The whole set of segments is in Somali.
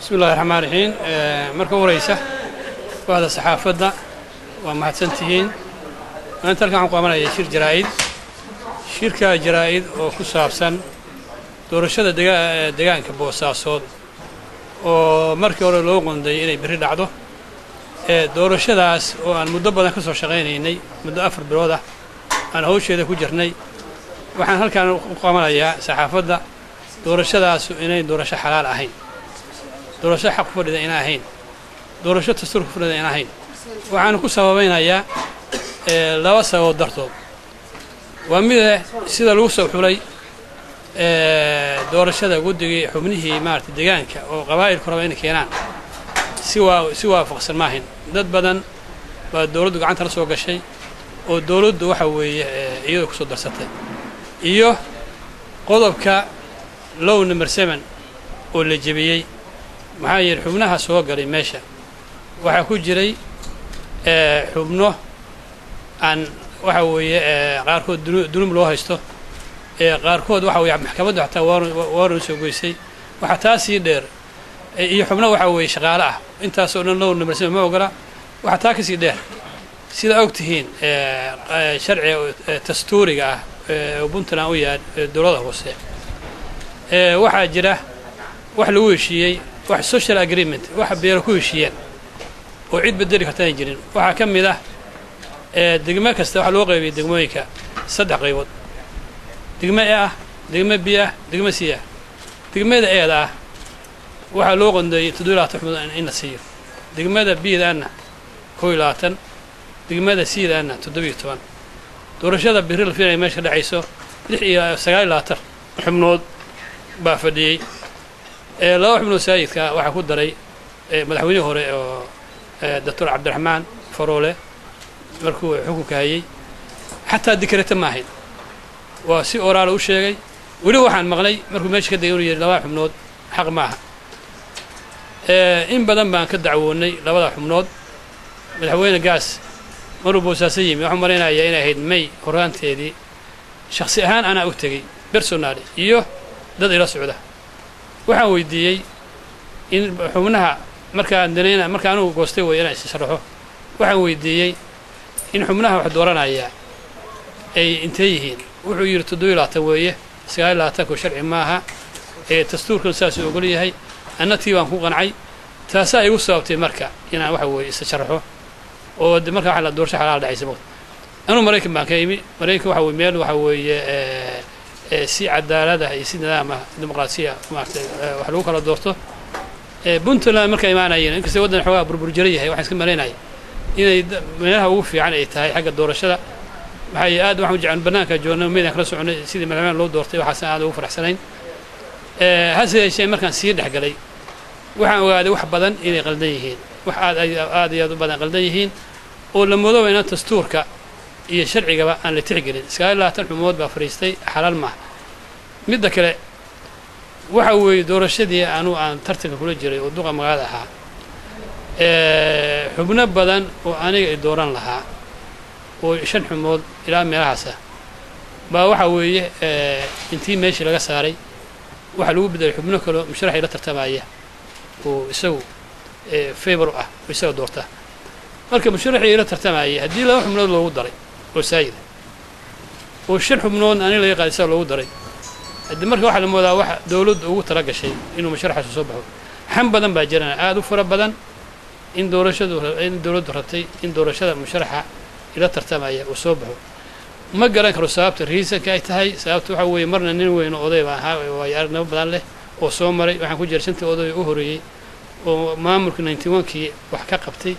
Bismi illahi raxmaan raxiim. Marka u horeysa, bahda saxaafadda waa mahadsantihiin. Maanta halkan waxaan ku qabanaya shir jaraa'id, shirka jaraa'id oo ku saabsan doorashada degaanka Boosaasood oo markii hore loo qonday inay berri dhacdo. Doorashadaas oo aan muddo badan ka soo shaqaynaynay, muddo 4 bilood ah aan hawsheeda ku jirnay, waxaan halkaan u qabanayaa saxaafadda doorashadaas inay doorasho xalaal ahayn, doorasho xaq ku fadhida ina ahayn, doorasho dastuur ku fadhida ina ahayn. Waxaan ku sababaynayaa laba sababood dartood. Waa mide, sida lagu soo xulay doorashada guddigii xubnihii maarata deegaanka oo qabaa'ilku raba inay keenaan si waafaqsan maahayn. Dad badan baa dowladdu gacanta la soo gashay oo dowladdu waxa weeye iyadoo kusoo darsatay, iyo qodobka law number 7 oo la jebiyey. Maxaa yeele, xubnaha soo galay meesha waxaa ku jiray xubno aan waxa weeye qaarkood dunub loo haysto, qaarkood waxa weye maxkamaddu xataa waaran soo goysay. Waxaa taa sii dheer iyo xubno waxa weeye shaqaale ah. Intaasoo dhan law number 7 ma ogola. Waxaa taa kasii dheer, sida og tihiin, sharciga dastuuriga ah oo Puntland u yaal dowladda hoose, waxaa jira wax lagu heshiiyey, wax social agreement, waxa beelo ku heshiiyeen oo cid bedeli kartaan jirin. Waxaa ka mid ah degmo kasta waxaa loo qaybiyey degmooyinka saddex qaybood: degmo E ah, degmo B ah, degmo C ah. Degmada A-da ah waxaa loo qondeeyey 27 xubnood in la siiyo, degmada B-daana 21, degmada C-daana 17. Doorashada berri la fiilaya meesha ka dhacayso 29 xubnood baa fadhiyey. Laba xubnood saayidka waxaa ku daray madaxweynihii hore oo Doctor Cabdiraxmaan Faroole markuu xukunka hayey. Xataa dikrete ma ahayn, waa si oraala u sheegay. Weli waxaan maqlay markuu meesha ka degay inuu yidhi labada xubnood xaq maaha. In badan baan ka dacwoonnay labada xubnood. Madaxweyne Gaas maruu Boosaaso yimi, waxaan malaynayaa inay ahayd May horaanteedii, shakhsi ahaan anaa u tegey personally iyo dad ila socda. Waxaan weydiiyey in xubnaha markaan danayna, marka anugu goostay way inaan is sharaxo, waxaan weydiiyey in xubnaha wax dooranaya ay intee yihiin. Wuxuu yidhi 27 weeye, 29-ku sharci maaha ee dastuurkan saasuu ogol yahay. Anna tii baan ku qancay. Taasaa igu sababtay marka inaan waxa weeye isa sharaxo oo de marka waxa la doorasho xalaal dhacaysa moqta. Anuu Maraykan baan ka imi. Maraykan waxa weye meel waxa weeye si cadaalad ah iyo si nidaam ah dimuqraasiya maaragtay wax lagu kala doorto. Puntland markaa imaanayeen, inkastay waddan xoogaa burbur jira yahay, waxaan iska malaynaya inay meelaha ugu fiican ay tahay xagga doorashada. Maxaa aad waxaan u jecel bannaanka joogna meydaan kala soconay sidii madaxweyne loo doortay, waxaasan aad ugu faraxsanayn. Hase yeeshee, markaan sii dhex galay waxaan ogaaday wax badan inay qaldan yihiin, wax aad aad iyo aad u badan qaldan yihiin oo la moodoba inaan dastuurka iyo sharcigaba aan la tixgelin. 29 xubnood baa fadhiistay, xalaal maaha. Midda kale waxa weeye doorashadii anuu aan tartanka kula jiray oo duqa magaalada ahaa, xubno badan oo aniga ay dooran lahaa oo shan xubnood ilaa meelahaas ah baa waxa weeye intii meeshii laga saaray waxaa lagu bedelay xubno kaleo musharaxii la tartamaya oo isagu favor ah oo isaga doorta. Marka musharaxii la tartamayay haddii laba xubnood loogu daray oo saayida oo shan xubnood aniga laga qaaday isaga loogu daray, haddii marka waxaa la moodaa waxa dowladdu ugu tala gashay inuu musharaxaasu soo baxo. Xan badan baa jirana, aada u fara badan, in doorashadu in dowladdu rabtay in doorashada musharaxa ila tartamaya uu soo baxo. Ma garan karo sababta reason-ka ay tahay. Sababta waxaa weeye, marna nin weyn oo oday baan ahaa, waayo aragnimo badan leh oo soo maray. Waxaan ku jiray shantii oday u horreeyey oo maamulka 91-kii wax ka qabtay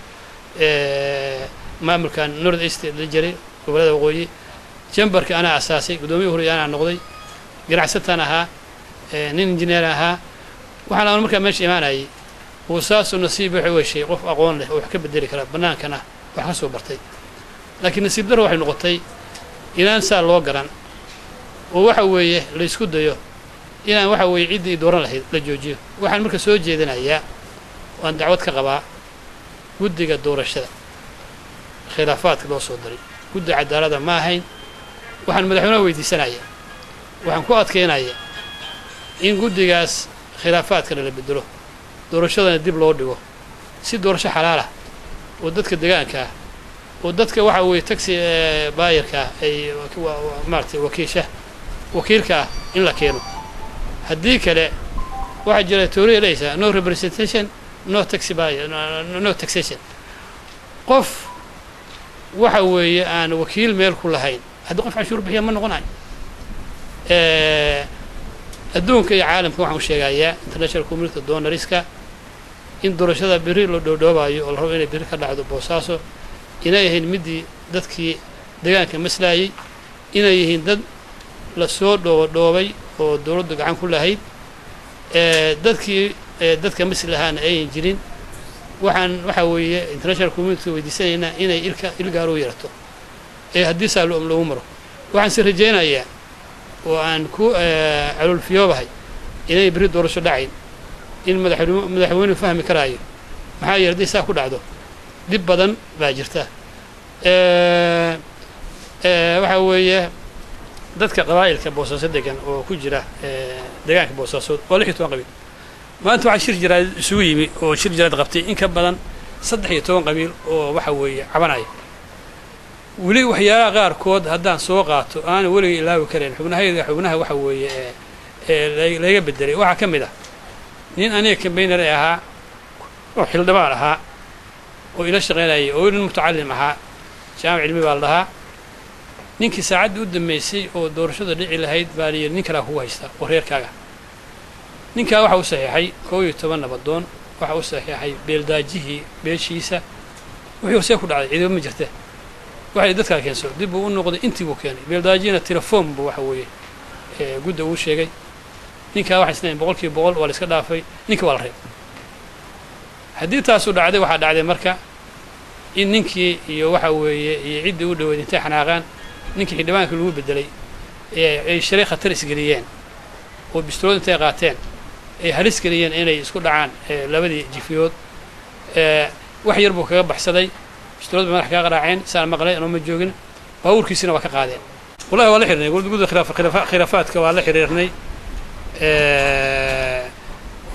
maamulkan North East la jiray, gobollada waqooyi. Chamber-ka anaa asaasay, guddoomiye horreeyey anaa noqday, ganacsataan ahaa, nin injineer ahaa. Waxaan aan markaa meesha imaanayay Boosaaso nasiib waxay u heshay qof aqoon leh oo wax ka bedeli kara, bannaankana wax ka soo bartay. Laakiin nasiib darro waxay noqotay inaan saa loo garan oo waxa weeye la isku dayo inaan waxa weeye ciddii dooran lahayd la joojiyo. Waxaan marka soo jeedinayaa, waan dacwad ka qabaa guddiga doorashada khilaafaadka loo soo daray. Guddi cadaalada ma ahayn. Waxaan madaxweynaha weydiisanaya, waxaan ku adkeynaya in guddigaas khilaafaadkana la bedelo. Doorashadana dib loo dhigo si doorasho xalaalah oo dadka degaanka ah oo dadka waxa weeye taxi bayerka ay maaragtay wakiisha wakiilka ah in la keeno. Haddii kale waxaa jira teoriya leysa no representation, no tax buyer, no taxation. Qof waxa weeye aan wakiil meel ku lahayn haddii qof canshuur bixiya ma noqonayo. Adduunka iyo caalamka waxaan u sheegayaa, international community, donorska, in doorashada beri la dhoodhoobayo oo la rabo inay beri ka dhacdo Boosaaso inay yihiin midii dadkii degaanka maslaayey, inay yihiin dad lasoo dhoobadhoobay oo dowladdu gacan ku lahayd, dadkii dadka masli lahaana ayan jirin. Waxaan waxa weeye international community weydiisanaynaa inay ilka ilgaar u yeerato ee haddii saa loogu maro. Waxaan si rajaynayaa oo aan ku caloolfiyoobahay inay beri doorasho dhacayn, in madaxweynuhu fahmi karaayo, maxaa yeele haddii saa ku dhacdo dhib badan baa jirta. Waxa weeye dadka qabaa'ilka Boosaaso degan oo ku jira deegaanka Boosaasood waa 16 qabiil. Maanta waxaa shir jiraad isugu yimi oo shir jiraad qabtay in ka badan 13 qabiil oo waxa weeye cabanaya. Weli waxyaalaha qaarkood haddaan soo qaato aana weliga ilaawi karayn xubnahayda, xubnaha waxa weeye ee laga bedelay waxaa ka mid ah nin aniga campaigner ahaa oo xildhibaan ahaa oo ila shaqaynayay oo nin mutacalim ahaa, Jaamac Cilmi baa la dhahaa. Ninkii saacaddii u dambeysay oo doorashada dhici lahayd baa la yidhi nin kalaa kugu haysta oo reerkaaga. Ninkaa waxa u saxiixay 11 nabadoon, waxa u saxiixay beeldaajihii beeshiisa. Wuxuu see ku dhacday ciidamo ma jirta, waxay dadkaa keenso. Dib buu u noqday, intii buu keenay. Beeldaajihina telefoon buu waxa weeye gudda uu sheegay. Ninkaa waxay isleeyihin 100% waa la iska dhaafay, ninka waa la reebay. Haddii taasu dhacday, waxaa dhacday marka in ninkii iyo waxa weeye iyo ciddii u dhaweyd intay xanaaqaan ninkii xildhibaanka lagu bedelay ee ay shalay khatar isgeliyeen oo bistoolad intay qaateen ay halis geliyeen inay isku dhacaan labadii jifiyood. Wax yar buu kaga baxsaday, bistoolad bay madax kaga qaraaceen saan maqlay, anoo ma joogin, baabuurkiisina waa ka qaadeen. Wallahi waa la xiriirnay gudda khilaafaadka, waa la xiriirnay,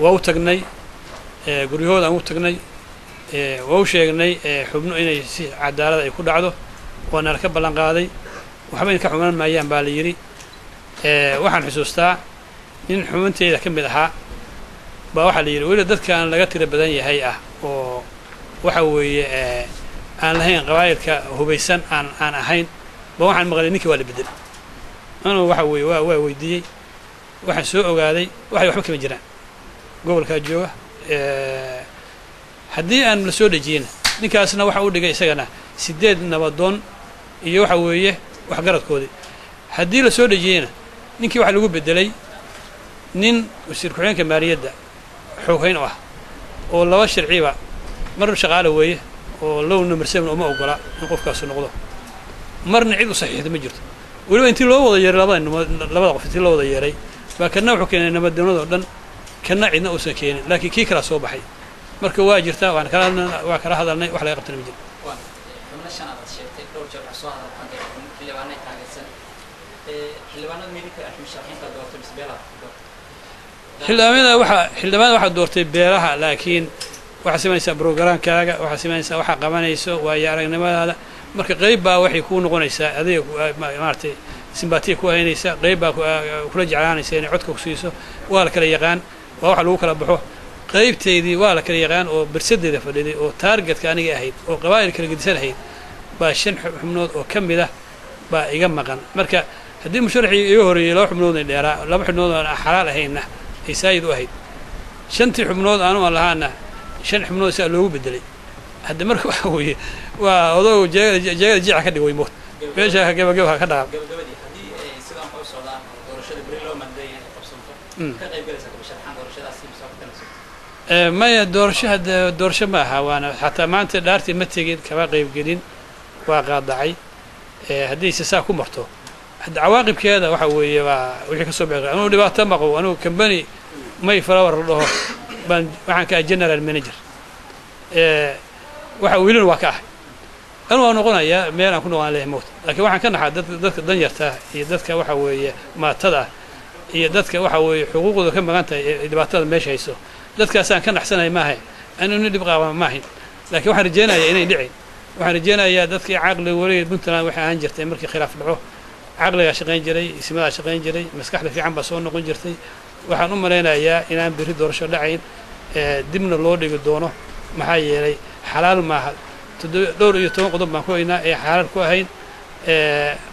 waa u tagnay guryahooda aan u tagnay, waa u sheegnay xubno inay si cadaalad ay ku dhacdo, waana ka ballan qaaday, waxba in ka xumaan maayaan baa la yidhi. Waxaan xusuustaa nin xubinteyda ka mid ahaa baa waxaa la yidhi weli dadkaan laga tira badan yahay ah oo waxa weeye aan lahayn qabaa'ilka hubaysan aan ahayn ba waxaan maqlay ninkii waa la bedel. Anuu waxa weeye waa weydiiyey, waxaan soo ogaaday waxay waxba kama jiraan gobolkaa jooga. Haddii aan la soo dhejiyeyna ninkaasna waxa u dhigay isagana 8 nabadoon iyo waxa weeye waxgaradkoodii. Haddii la soo dhejiyeyna ninkii waxaa lagu bedelay nin wasiir ku-xigeenka maaliyadda xooghayn u ah oo laba sharciba mar shaqaale weeye oo law number 7 uma ogola in qofkaasu noqdo, marna cid u saxiixda ma jirto. Weliba intii loo wada yeeray labada qof intii loo wada yeeray baa kana wuxuu keenay nabadoonadoo dhan, kana cidna uusan keenin, laakiin kii kalaa soo baxay. Marka waa jirtaa, waan kala waa kala hadalnay, wax laga qabtana ma jiro. Xubno shan aad sheegtay dhowr jeer waxaa soo hadal qaaday xildhibaanay taageersan. Xildhibaanada midinka musharaxiinta doortay mise beelaha doortay? Xildhibaanada waxaa doortay beelaha, laakiin waxaa samaynaysaa programkaaga, waxaa samaynaysaa waxaa qabanayso waayo aragnimadaada. Marka qayb baa waxay kuu noqonaysaa adiga maaragtay sympathy ku haynaysa, qayb baa kula jeclaanaysa inay codka ku siiso. Waa la kala yaqaan, waa waxa lagu kala baxo. Qaybteydii waa la kala yaqaan oo bersadeeda fadhiday oo targetka aniga ahayd oo qabaa'il kala gedisan ahayd baa 5 xubnood oo ka mid ah baa iga maqan. Marka haddii musharaxii iga horreeyey laba xubnoodna dheeraa, laba xubnood aan xalaal ahaynna ay saayid u ahayd, shantii xubnood aanu aan lahaana 5 xubnood saa loogu bedelay. Hadda marka waxa weeye waa odogu jeegada jeegada jiica ka dhig way moogta meesha gabagaba ka dhaqaaq. Gabagabadii, haddii ay sidaan wax u socdaan oo doorashada beri loo mandaya inay qabsanto, ka qayb galaysaa musharaxaan doorashadaasi mise waa ka tanasugtay? Maya, doorasho hadda doorasho ma aha, waana xataa maanta dhaartii ma tegin, kama qaybgelin, waa qaadacay. Haddii se saa ku marto hadda cawaaqibkeeda waxa weeye waa wixii ka soo bixi. Anugu dhibaato ma qabo. Anugu company May Flower la dhaho baan waxaan ka ah general manager, waxa welina waa ka ahay. Anu waa noqonayaa meel aan ku noqon leeyahay mowt, laakiin waxaan ka naxaa dadka danyarta iyo dadka waxa weeye maatada ah iyo dadka waxa weeye xuquuqdooda ka maqan tahay ee dhibaatada meesha hayso. Dadkaasaan ka naxsanaya maahay, anu nin dhib qaaba maahayn, laakiin waxaan rajeynayaa inay dhicin. Waxaan rajeynayaa dadkii caqliga weligeed Puntland waxay ahaan jirtay markii khilaaf dhaco caqligaa shaqayn jiray, ismadaa shaqayn jiray, maskaxda fiican baa soo noqon jirtay. Waxaan u malaynayaa inaan berri doorasho dhacayn, dibna loo dhigi doono, maxaa yeelay xalaal maaha. 17 qodob baan ku haynaa ee xalaal ku ahayn.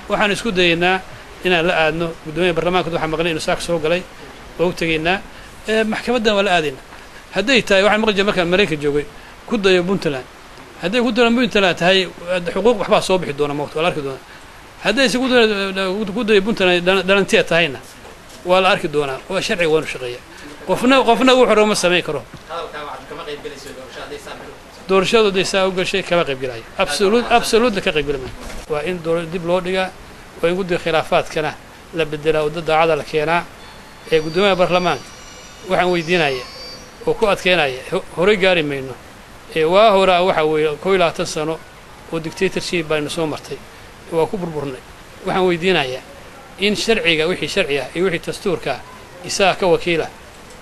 Waxaan isku dayaynaa inaan la aadno guddoomiyaha barlamaanka. Waxaan maqlay inuu saak soo galay, waa u tegaynaa. Maxkamaddan waa la aadaynaa hadday tahay. Waxaan maqli jiray markaan Maraykan joogay, ku dayo Puntland. Hadday ku dayo Puntland tahay xuquuq waxbaa soo bixi doona, mawt waa la arki doonaa. Haddayse ku dayo Puntland dhalantiya tahayna waa la arki doonaa. Waa sharciga waanu shaqeeya, qofna wuxuu rabo ma samayn karo. Doorashadu hadday saa u gashay kama qaybgelayo, absolutely ka qaybgeli maayo. Waa in dib loo dhigaa, waa in guddiga khilaafaadkana la bedelaa oo dad daacada la keenaa. Ee guddoomiyaha baarlamaanka waxaan weydiinaya oo ku adkeynaya, horey gaari mayno. Ee waa horaa waxa weeye 21 sano oo dictatorship baynu soo martay, waa ku burburnay. Waxaan weydiinayaa in sharciga, wixii sharci ah iyo wixii dastuurka ah isaga ka wakiila,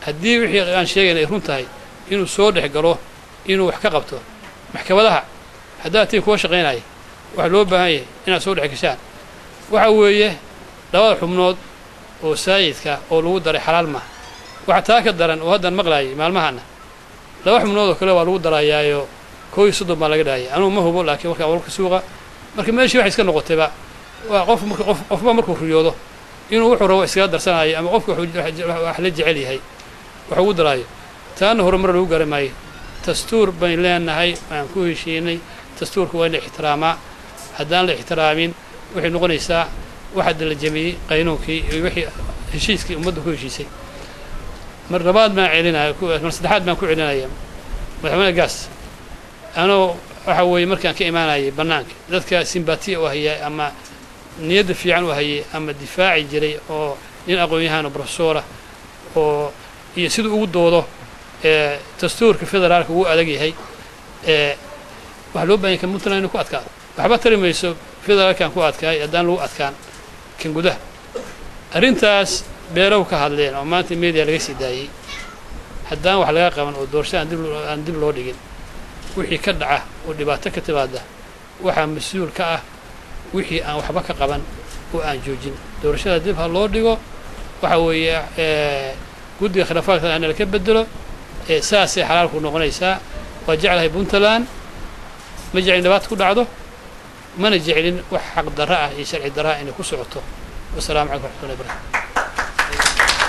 haddii wixii aan sheegayna ay run tahay inuu soo dhex galo, inuu wax ka qabto. Maxkamadaha haddaad tiin kuwa shaqaynaya, waxaa loo baahan yahay inaad soo dhex gashaan. Waxa weeye labada xubnood oo saayidka oo lagu daray xalaal maaha. Waxaa taa ka daran oo haddan maqlaayay maalmahana laba xubnood oo kale waa lagu darayaayo, 31 baa laga dhahaya. Anugu ma hubo, laakiin markaa wararka suuqa marka meeshii waxay iska noqotayba waa qof marka qofba markuu riyoodo inuu wuxuu rabo iskaga darsanayo, ama qofka wax la jecel yahay wax ugu daraayo. Taana horumar lagu garan maayo. Dastuur bayn leenahay, waan ku heshiinay. Dastuurka waa in la ixtiraamaa. Haddaan la ixtiraamin waxay noqonaysaa waxa la jamiyey qaynuunkii iyo wixii heshiiskii ummadda ku heshiisay. Mar labaad baan celinaya, mar saddexaad baan ku celinaya madaxweyne Gaas. Anoo waxa weeye markaan ka imaanayay bannaanka, dadka simbatiya u hayay ama niyadda fiican u hayay ama difaaci jiray oo nin aqoon-yahan oo professoora oo iyo siduu ugu doodo dastuurka federaalka ugu adag yahay, waxaa loo bahan yahay kan Puntland inuu ku adkaado. Waxba tari mayso federaalkan ku adkaay haddaan lagu adkaan kan gudaha. Arrintaas beelow ka hadleen oo maanta media laga sii daayey, haddaan wax laga qaban oo doorasho aan dib loo dhigin, wixii ka dhaca oo dhibaato ka timaada waxaa mas-uul ka ah wixii aan waxba ka qaban oo aan joojin. Doorashada dib ha loo dhigo, waxa weeye guddiga khilaafaadka hana laka bedelo, saasay xalaalku noqonaysaa. Waa jeclahay Puntland, ma jeclin dhibaata ku dhacdo, mana jeclin wax xaq darro ah iyo sharci darro ah inay ku socoto. Wasalaamu calaykum waraxmatullahi wabarakatu.